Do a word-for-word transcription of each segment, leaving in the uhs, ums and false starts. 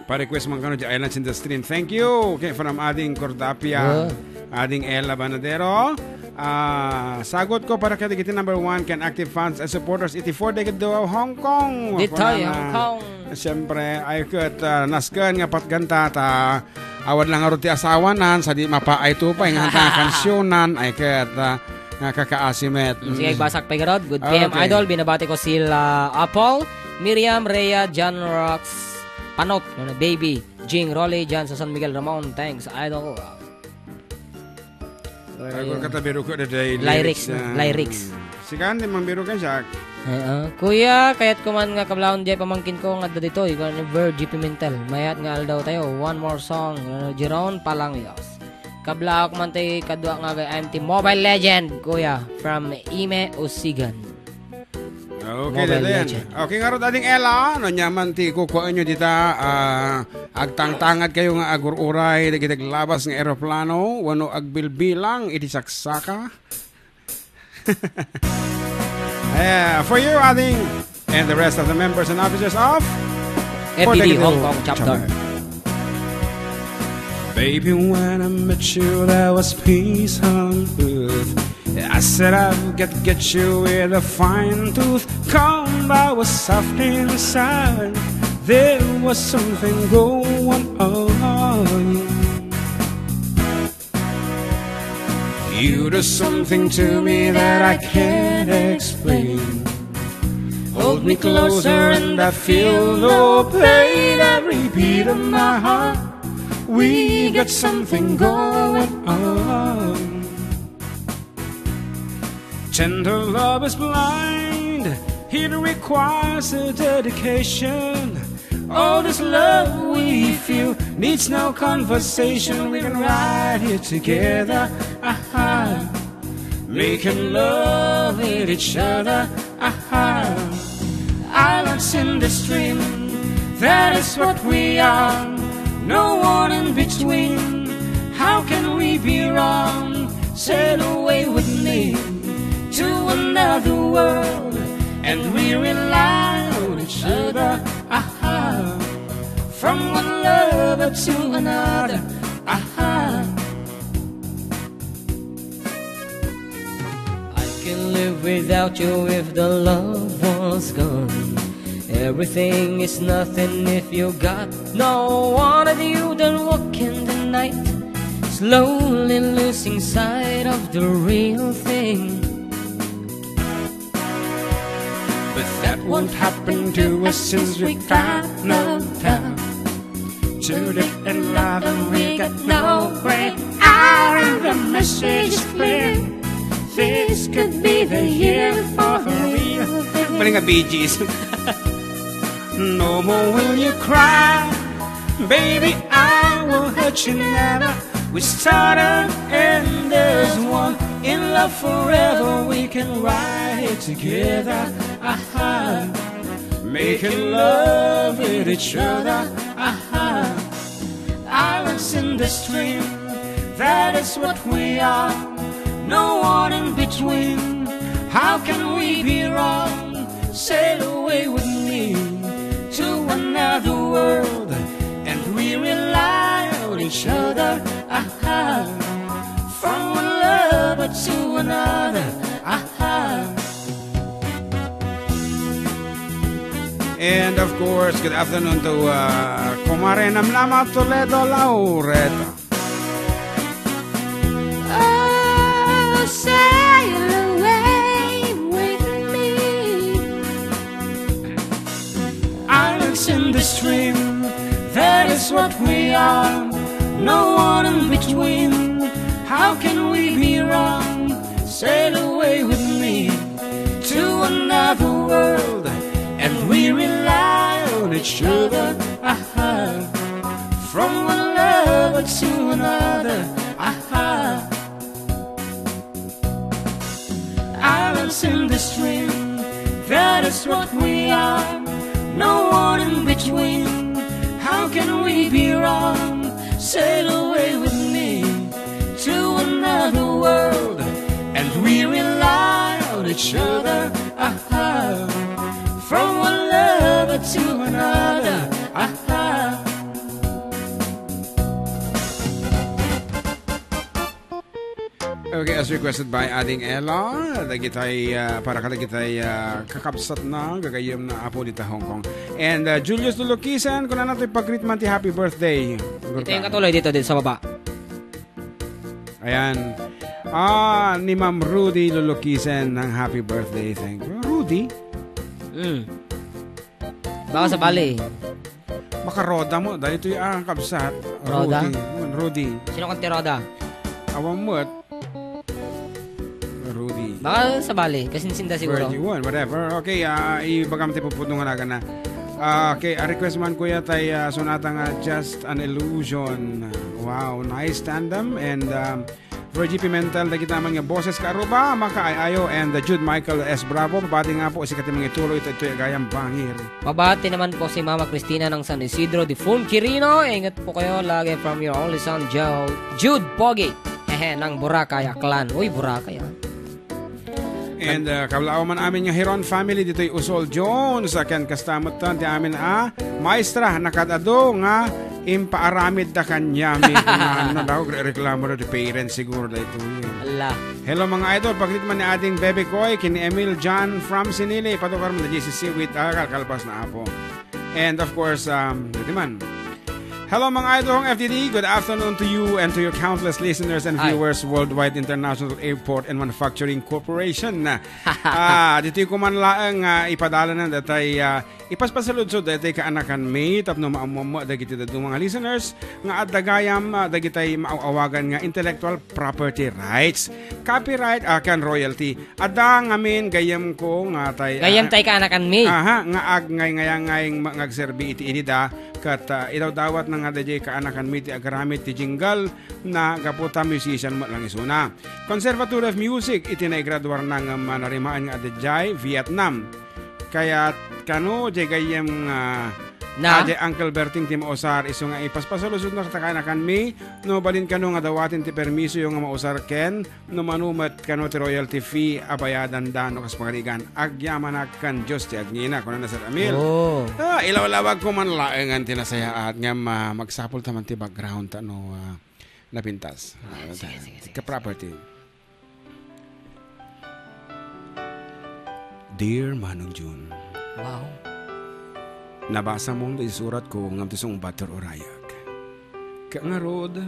Pa-request man kano di Islands in the Stream. Thank you. Okay, from Ading Cordapia. Ah. Ading Ella Banadero. Ah, sagot ko para kadagiti number one ken active fans and supporters iti four decade duo Hong Kong. Ditoy, Hong Kong. Siyempre, ay ket, ah, nasken nga patganta ta awan lang ngarud ti asawanan, sa di mapaay to pay nga ta kansionan, ay ket, ah, nga kakaasimet. Sige, mm, basak pay garud. Good P M, okay. Idol, binabati ko sila Apple, Miriam, Rhea, John Rox, Panot, no, Baby, Jing, Rolly, John, sa San Miguel, Ramon. Thanks, Idol. Ay, kung katabiro ko na dahil lyrics, lyrics na, na. Lyrics. Sikan, di man biro ka, Jack. Eh, ah. Kuya, kayat ko man nga kablaon di pamangkin ko nga adda ditoy, kuan ni Virgie Pimentel. Mayat nga aldaw tayo. One more song, uh, Jerome Palangios. Kablaok man tay kadua nga agay, I'm Team Mobile Legend, kuya, from Ime Usigan. Okay, Mobile Legend. Okay, ngarud, Ading Ella, no, nyaman ti kukuaenyo dita, ah, agtangtangad kayo nga agur-uray dagiti aglabas nga eroplano, wano agbilbilang iti saksaka. Eh, for you, Ading, and the rest of the members and officers of F D D Hong Kong Chapter. Baby, when I met you, there was peace on earth. I said I've got to get you with a fine tooth comb. I was soft inside. There was something going on. You do something to me that I can't explain. Hold me closer and I feel no pain. Every beat of my heart, we got something going on. Tender love is blind, it requires a dedication. All this love we feel needs no conversation. We can ride here together, aha, making love with each other, aha. Islands in the stream, that is what we are. No one in between. How can we be wrong? Sail away with me to another world, and we rely on each other. Aha. From one lover to another. Aha. I can live without you if the love was gone. Everything is nothing if you got no one of you. Then walk in the night, slowly losing sight of the real thing. But that won't happen to us since we got no time. Today in love and we got no way out, and the message is clear. This could be the year for the real thing. Mali nga Bee Gees. No more will you cry, baby, I will hurt you never. We started and there's one in love forever. We can ride together, aha, making love with each other, aha. Islands in the stream, that is what we are. No one in between. How can we be wrong? Sail away with me to another world, and we rely on each other. Aha. From one lover to another. Aha. And of course, good afternoon to, uh, Kumare Namnama Toledo Laureta. Oh, sail away with me. Islands in the stream, that is what we are. No one in between. How can we be wrong? Sail away with me to another world, and we rely on each other. Aha. From one lover to another. Aha. Islands in the stream, that is what we are. No one in between. How can we be wrong? Sail away with me to another world, and we rely on each other. Aha. From one lover to another. Aha. Okay, as requested by Ading Ella, dagitay, ah, para kadagitay, ah, kakabsatna, gagayyemna, Apo, dita Hong Kong. And, ah, Julius Lulukisen, kunana toy pag-greet man ti happy birthday. Ito yung katuloy dito, dito sa baba. Ayan. Ah, ni Ma'am Rudy Lulukisen ng happy birthday. Thank you. Rudy? Mm. Baka sa bali. Makaroda mo, dahil ito'y ang kabsat. Roda? Rudy. Mm, Rudy. Sino kan ti Roda? Awan mo, Rudy. Baka sa bali, kasinsinda siguro. Virgie one, whatever. Okay, ah, ibagam ti pupudno nga nagan na. Ah, okay, a request man, kuya, tay, ah, sonata nga Just an Illusion. Wow, nice tandem. And, um, Virgie Pimentel, dagita man nga boses ka Aruba, makaay-ayo, and, uh, Jude Michael S. Bravo, pabati nga po, sika ti mangituloy, ito, ito, gayam bangir. Mabati naman po si Mama Cristina ng San Isidro de Funquirino. Ingat po kayo lagi from your only son, Joe, Jude Pogi. Hehe, ng Boracay, Aklan. Uy, Boracay, ah. And, uh, kablaw man amin nga Hiron family, ditoy Usol Jones, uh, ken kasta met ti amin a maestra, nakadado nga impaaramid da kaniami. Kung ano daw, re-, reklamo daw ti parents siguro daytoy. Ala. Hello, mga idol. Pag-greet man ni Ading Bebe Koy, ken ni Emil John from Sinili, padukar man da J C C with, ah, kalkalpas na apo. And of course, um, dito man. Hello, mga idol ng F D D. Good afternoon to you and to your countless listeners and Ay. viewers worldwide, International Airport and Manufacturing Corporation. Ah, ditoy ko man laeng, ah, ipadala na datay, ah, ipaspasaludsod datay kaanakan mi tapno maammo dagiti dadduma nga listeners nga adda gayam, ah, dagitay maaw-awagan nga intellectual property rights, copyright, ah, ken royalty. Adda ngamin gayyem ko nga tay, Gayyem ah, tay kaanakan mi. Aha, nga ag-, ngay-, ngay-, ngay-, ma-, nga agserbi iti inida, ket, ah, idawdawat na nga daydiay kaanakan mi ti agaramid ti jingle na gapu ta musician met lang isuna. Conservatory of Music iti naigraduar na ngem, ah, narimaen nga adda diay Vietnam. Kayat kano, diay gayyem nga, Na? ah, diay Uncle Berting ti mausar, isu nga ipaspasaludsodna ta kaanakan mi, no balin kano nga dawaten ti permisoyo nga mausar ken no mano met kano ti royalty fee a bayadanda no kas pagarigan. Agyamanak ken Dios ti agngina, kunana Sir Emil. Oh. Ah, ilawlawag ko man laengan ti nasayaat ngem, ah, magsapul ta man ti background ta no, ah, napintas. Ah, Ah, sige, sige, sige, ka sige. property. Dear Manong Jun, Wow. nabasa mo ti surat ko ngem ti sungbat ti urayak. Ka ngarud,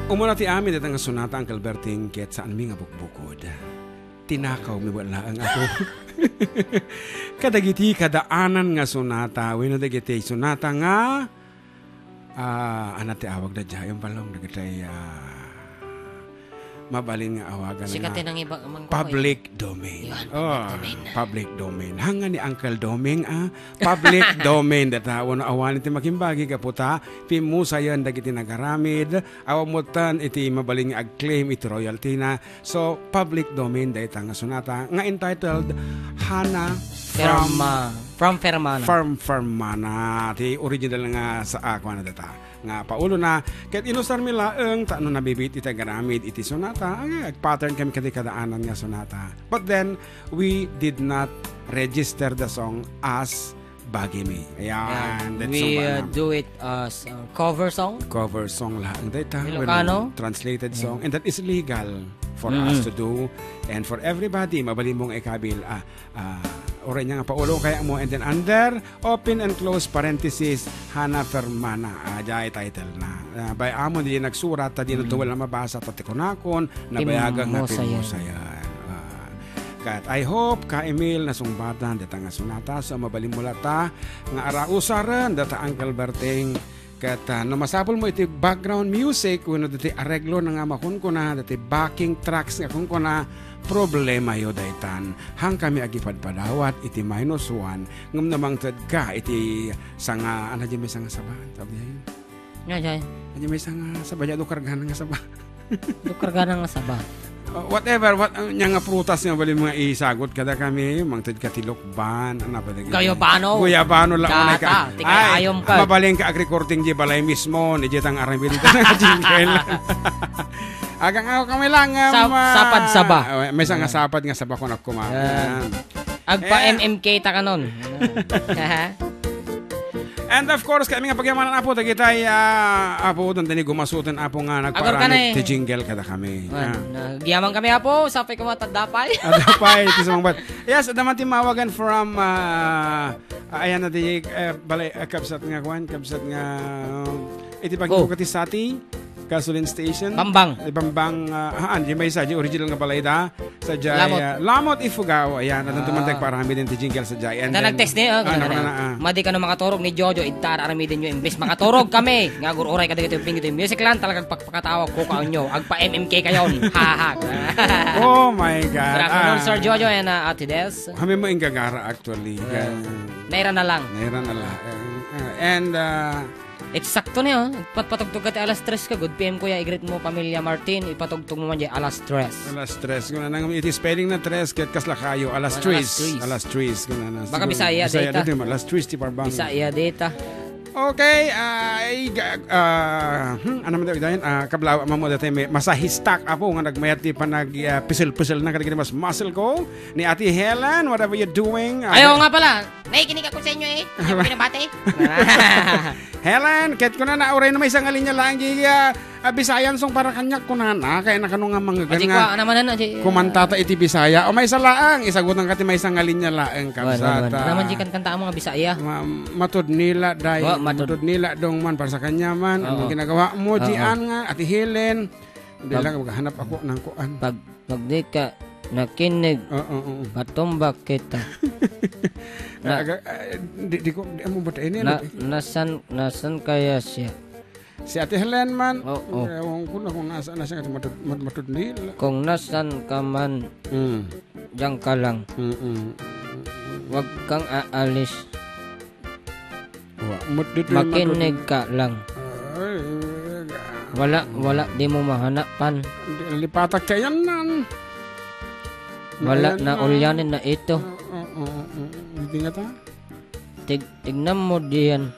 Umuna ti amin dayta nga sonata, Uncle Berting, ket saanmi nga bukbukod. Tinakawmi met laeng, Apo. Kadagiti kadaanan nga sonata, wenno dagiti sonata nga, ah, ania ti awag da diay, balong dagiti, ah, mabalin nga awagan Sika nga ti nangiba-, mang-, public domain. Yun, Oh, public domain. public domain. Hanga ni Uncle Doming, ah, public domain. Data, wano awan iti makimbagi, gapu ta, pimusayan dagiti nagaramid, awan mo tan iti mabalin nga ag-claim iti royalty na. So, public domain dayta nga sonata nga entitled Hana from Ferma-, from Fermana. From Fermana. Ti original nga sa, ah, kuwan na data. Nga paulona. Ket inusarmi laeng ta no nabibiit iti agaramid iti sonata, ay, ag-pattern kami kadi kadaanan nga sonata. But then, we did not register the song as Bagimi. Ayan, Yeah, that's we, so uh, banam. do it as a cover song. Cover song laeng dayta. Ilocano? Well, translated Yeah. song. And that is legal for Mm. us to do. And for everybody, mabalin mo nga ikabil, ah, ah, uray niya nga paulong kaya mo. And then under, open and close parenthesis, Hana Fermana. Ah, diay title na. Ah, bay amo, di nagsurat, ta di na Mm. tuwal na mabasa, ta ti kunakon, nabayagan nga Pimusayan. pimusayan. Ah, kat I hope, ka Emil, nasungbatan, deta nga sonata, so mabalin mo lata, nga arausaren, deta Uncle Berting, ket, ah, no masapul mo iti background music, wenno deti areglo na nga makunkuna, deti backing tracks nga kunkuna, problema yo daytan. Hang kami agipadpadawat iti minus one, ngem namangted ka iti sanga, ano di may sanga saba? Tawag niya yun? Nga, jay. Ano may sanga saba? Diay do kargana nga saba. Do kargana nga saba. Uh, whatever, what, uh, nya nga prutas nga bali mga isagot kada kami, mangted ka ti lukban, ano pa dagiti? Guyabano. Guyabano lang, Data, unay ka. Ti kay Ay, ayom ka. Mabalin ka ag-recording di balay mismo, ni Jetang Aramil dito na jingle. Agang ako kami lang, um, Sa-, ah, sapad saba. Oh, may sanga Ah. sapad nga saba ko na kuma. Yan. Yan. Agpa Eh. M M K ta kanon. And of course, kami nga pagyamanan, Apo, dagitay, ah, Apo, dandani gumasoten, Apo, nga nagparamid ti jingle kada kami. Wan, ah, nagyaman kami, Apo, sapay ko matadapay. Adapay, ti sumangbat. Yes, adda man ti mawagan from, ah, ah, ayan na di, eh, balay, ah, kabsat nga, kwan, kabsat nga, um, iti pagbuka ti Sati. Gasoline station. Bambang. Di Bambang, ah, haan, di maysa, di original nga balay da. Sa jay, Lamot. Ah, Lamot, Ifugao. Ayan, adda man ti nagparamid ti jingle sa jay. And then, nag-text ni, oh, ah, ano, ano, ah. Madi kano makaturog ni Jojo, idta aramiden nyo, imbes makaturog kami. Nga agur-uray kadagiti ping iti music lang, talagang pakpakatawag ko kaunyo. Agpa-M M K kayon. Hahak. Oh my God. Good afternoon, ah. Sir Jojo and, ah, Ate Des. Kami mo inggagara, actually. Naira na lang. Naira na lang. Ah, and, ah, It's sakto ni, oh. Patpatugtog ka ti alas tres ka. Good P M, kuya. I-greet mo, pamilya Martin. Ipatugtog mo man di alas tres. Alas tres. Kung anang iti spelling na tres, ket kasla kayo. Alas tres. Alas tres. Alas tres. Kung anang Baka siguro, Bisaya Bisaya data. Dito, alas tres ti parbang. Bisaya data. Okay, ah, ay, ga-, ah, hmm, ano man daw, Dayan? Ah, kablawa, mamo, dati may masahistak, Apo, nga nagmayat ti panag, ah, pisil-pisil na kadagiti mas muscle ko. Ni Ate Helen, what are you doing? Ah, Ayaw nga pala. Nakikinig ako sa inyo eh. Hindi ko binabati. Helen, ket kunana, uray no maysa nga linya laeng di, ah, ah, Bisayan song para kaniak kunana, kay nakano nga manggan Aji nga ko, ano man, ano, aji, kumanta ta iti Bisaya. O maysa laeng, isagutan ka ti maysa nga linya laeng, Wan, wan, wan. kabsat, ah. Naman di kan kanta mo nga Bisaya. Ma-, matudnila, day. Wa, matud- Matudnila, dong man, para sa kanya man. Oo. Anong ginagawa mo, Oo. Dian nga, Ate Helen? Hindi Pag- lang, maghanap ako ng kuan. Pag Pagdika nakinig, Oo, oo. Patumbak kita. Na- Ah, aga-, ah, di, di ko, di mo ba tayo na, niya? Nasan, nasan kaya siya? Si Ate Helen man. Oo. Ewan ko na kung nasaan na siya kasi matud-, mat-, matudnil. Kung nasan ka man, Mm. diyan ka lang. Mm-mm. Huwag kang aalis. Wa, mut-, dito yung Makinig matut- ka lang. Ay, Wala, wala, di mo mahanapan. Di, lipatak ka yan, nan. Wala Ayan na, na. Ulyanin na ito. Oo, oo, oo. Hindi nga ta. Tig-, tignan mo diyan.